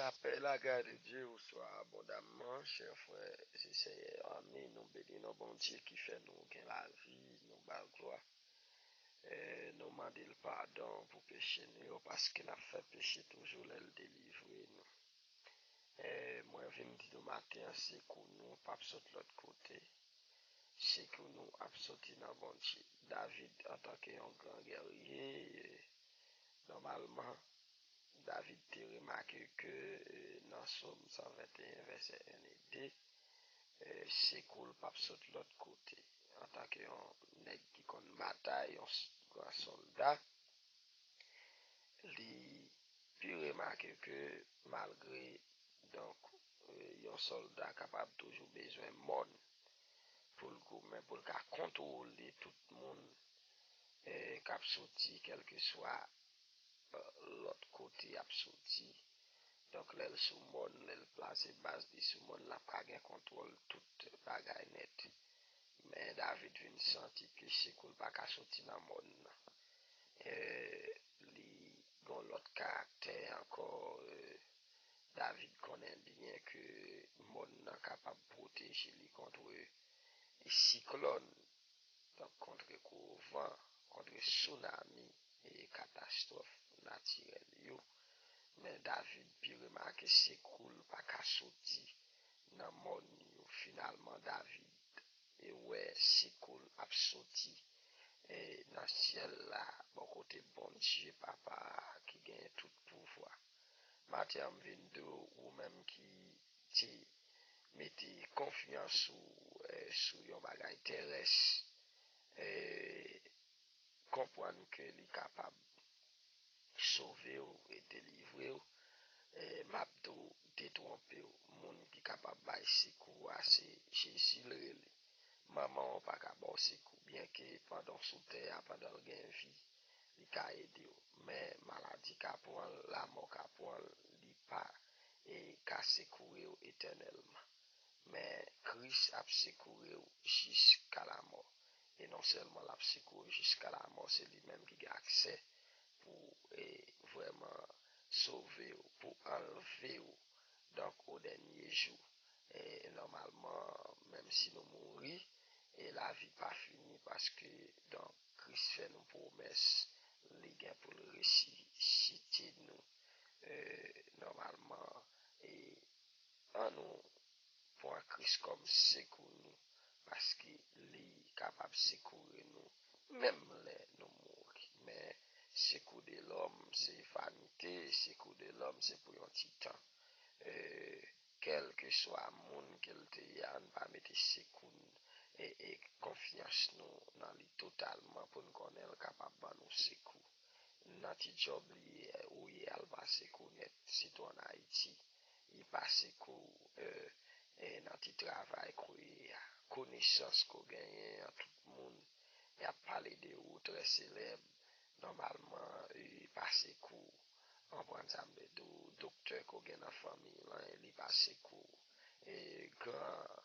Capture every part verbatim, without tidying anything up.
La paix et la grâce de Dieu vous soit abondamment, chers frères et sœurs en Christ. Nou beni non Bondye ki fè nou gen lavi, nou ba l glwa. Eh, nou mande l padon pou peche nou yo, paske n ap fè peche toujou lè l delivre nou. Eh, mwen vin di nou maten an, sekou nou p ap sot lòt kote. Sekou nou ap soti nan Bondye. David, antanke yon gran gèrye, nòmalman, David te remake ke, eh, nan Sòm san venteyen, vèsè en e de, eh, sekou l p ap sot lòt kote. Antanke yon nèg ki konn batay, yon s-, gran sòlda, li pi remake ke malgre, donk, eh, yon sòlda kapab toujou bezwen mòn pou l goumen, pou l ka kontwole tout moun, eh, k ap soti, kèlkeswa, eh, lòt kote y ap soti. Donk, lè l sou mòn, lè l plase baz li sou mòn, l ap ka gen kontwòl tout bagay nèt. Men David vin santi ke sekou l pa ka soti nan mòn nan. Eh, li gon lòt karaktè ankò, eh, David konnen byen ke mòn nan kapab pwoteje li kont siklòn, donk kont gwo van, kont tsunami e katastwòf natirèl yo. Men David pi remake sekou l pa ka soti nan mòn yo. Finalman, David e wè sekou l ap soti, e, nan syèl la, bò kote Bondye Papa a ki genyen tout pouvwa. Maten an, m vin di w, ou menm ki te mete konfyans ou, e, sou yon bagay terès, e, konprann ke li kapab sove w e delivre w. E, m ap di w, detwonpe w. Moun ki kapab bay sekou a, se Jezi l rele. Manman w pa ka ba w sekou, byenke pandan w sou tè a, pandan l gen vi, li ka ede w. Men maladi ka pran l, lanmò ka pran l, li pa, e, ka sekoure w etènèlman. Men Kris ap sekoure w jiska lanmò. E non sèlman l ap sekoure w jiska lanmò, se li menm ki gen aksè pou, e, vrèman sove w, pou anlve w, donk, o dènye jou. E, nòmalman, menm si nou mouri, e lavi pa fini, paske, donk, Kris fè nou pwomès, li gen pou l resisite nou. E, nòmalman, e, ann nou pran Kris kòm sekou nou, paske li kapab sekoure nou, menm lè nou mouri. Men, sekou de lòm, se vanite, sekou de lòm, se pou yon ti tan. E, kèlkeswa moun ke l te ye a, ann pa mete sekou n, e, e konfyans nou nan li totalman pou n konnen l kapab ban nou sekou. Nan ti djòb li, ou ye a, l pa sekou w nèt, sitou ann Ayiti. Li pa sekou w, e, e, nan ti travay ke w ye a. Konesans ke w genyen an, tout moun, y ap pale de ou trè selèb. Nòmalman, li pa sekou w. Konprann sa m vle di w, doktè ke w gen nan fanmi lan, li pa sekou w. E gran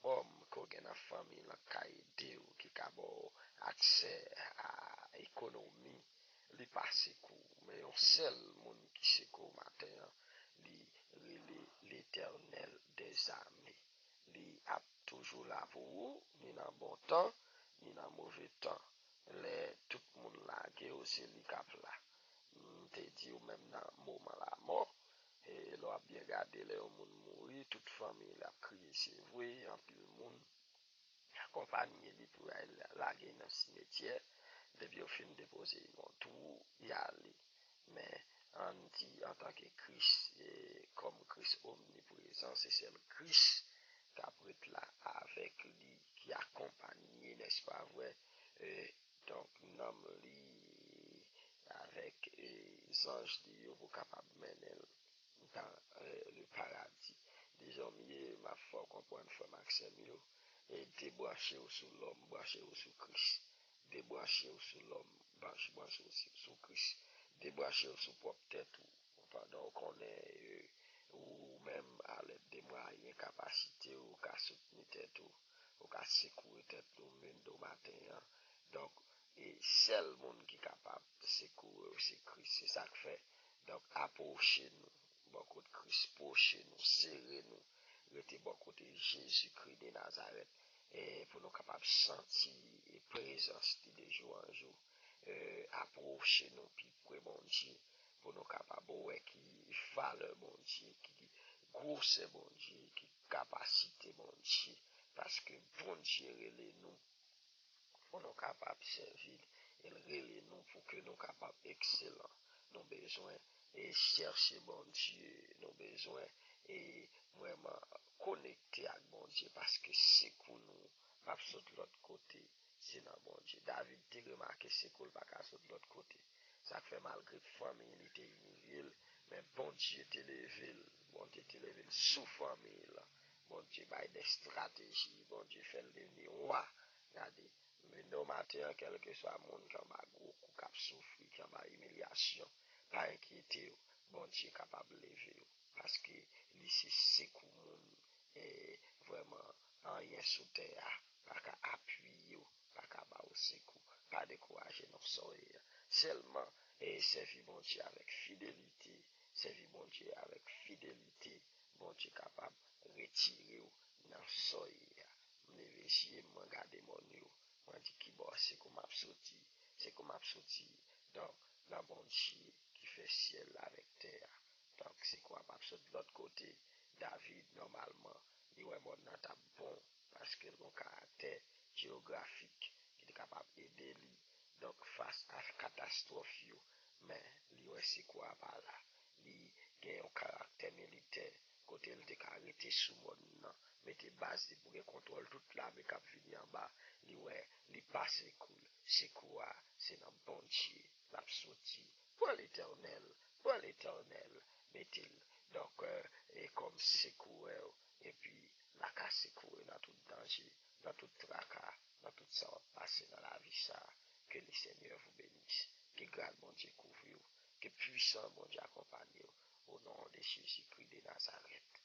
òm ke w gen nan fanmi lan k ka ede w, ki ka ba w aksè a ekonomi, li pa sekou w. Men yon sèl moun ki sekou w maten an, li rele Letènèl dèzame. Li ap toujou la pou ou, ni nan bon tan, ni nan move tan. Lè tout moun lage w, se li k ap la. M te di w menm nan moman lanmò, e lè w ap byen gade, lè yon moun mouri, tout fanmi l ap kriye, se vre, anpil moun akonpanye li pou y al lage l nan simetyè. Depi yo fin depoze l nan twou, y ale. Men, ann di, antanke Kris, e, kòm Kris omniprezan, se sèl Kris k ap ret la avèk li, ki akonpanye, nèspa vre, e, donk, nanm li avèk, e, zanj li yo pou kapab mennen l dans, e, le paradis. Dezòm ye, m ap fè w konprann, frè m ak sè m yo, e debranche w sou lòm, branche w sou Kris. Debranche w sou lòm, branche, branche w sou, sou Kris. Debranche w sou pwòp tèt ou. Pandan w konnen, e, ou menm, a lèd de mwayen kapasite w, ou ka soutni tèt ou, ou ka sekoure tèt ou menm do maten an. Donk, e sèl moun ki kapab sekoure w, se Kris. Se sa k fè, donk, apwoche nou. bò kote Kris, pwoche nou, sere nou, rete bò kote Jezikri de Nazarèt, e pou nou kapab santi prezans li de jou an jou, e apwoche nou pi pre Bondye, pou nou kapab wè ki valè Bondye, ki gwosè Bondye, ki kapasite Bondye, paske Bondye rele nou pou nou kapab sèvi l, e l rele nou pou ke nou kapab ekselan. Nou bezwen e chèche Bondye, nou bezwen e vrèman konekte ak Bondye, paske sekou nou p ap sot lòt kote, se nan Bondye. David te remake sekou l pa ka sot lòt kote. Sa k fè malgre fanmi li te imilye l, men Bondye te leve l. Bondye te leve l sou fanmi l. Bondye bay de estrateji. Bondye fè l devni wa. Gade, men nan maten an, kèlkeswa moun ki anba gwo kou, k ap soufri, ki anba imilyasyon, pa enkyete w. Bondye kapab leve w. Paske li se sekou moun. E vrèman, anyen sou tè a pa ka apiye w, pa ka ba w sekou. Pa dekouraje nan sa w ye a. Sèlman, e sèvi Bondye avèk fidelite. Sèvi Bondye avèk fidelite. Bondye kapab retire w nan sa w ye a. M leve je m, mwen gade mòn yo. Mwen di, "Ki bò sekou m ap soti?" Sekou m ap soti, donk, nan Bondye ki fè syèl la avèk tè a. Donk, sekou a p ap sot lòt kote. David, nòmalman, li wè mòn nan t ap bon, paske l gon karaktè jewografik ki te kapab ede li. Donk, fas a katastwòf yo, men li wè sekou a pa la. Li gen yon karaktè militè, kote l te ka rete sou mòn nan, mete baz li pou gen kontwòl tout lame k ap vini anba. Li wè, li pa sekou l. Sekou a, se nan Bondye l ap soti. Pran Letènèl, pran Letènèl, mete l, donk, e kòm sekourè w, epi l a ka sekoure nan tout danje, nan tout traka, nan tout sa w ap pase nan lavi sa a. Que le Seigneur vous bénisse. Ke gras Bondye kouvri w. Ke pwisan Bondye akonpanye w. Au nom de Jésus-Christ de Nazareth.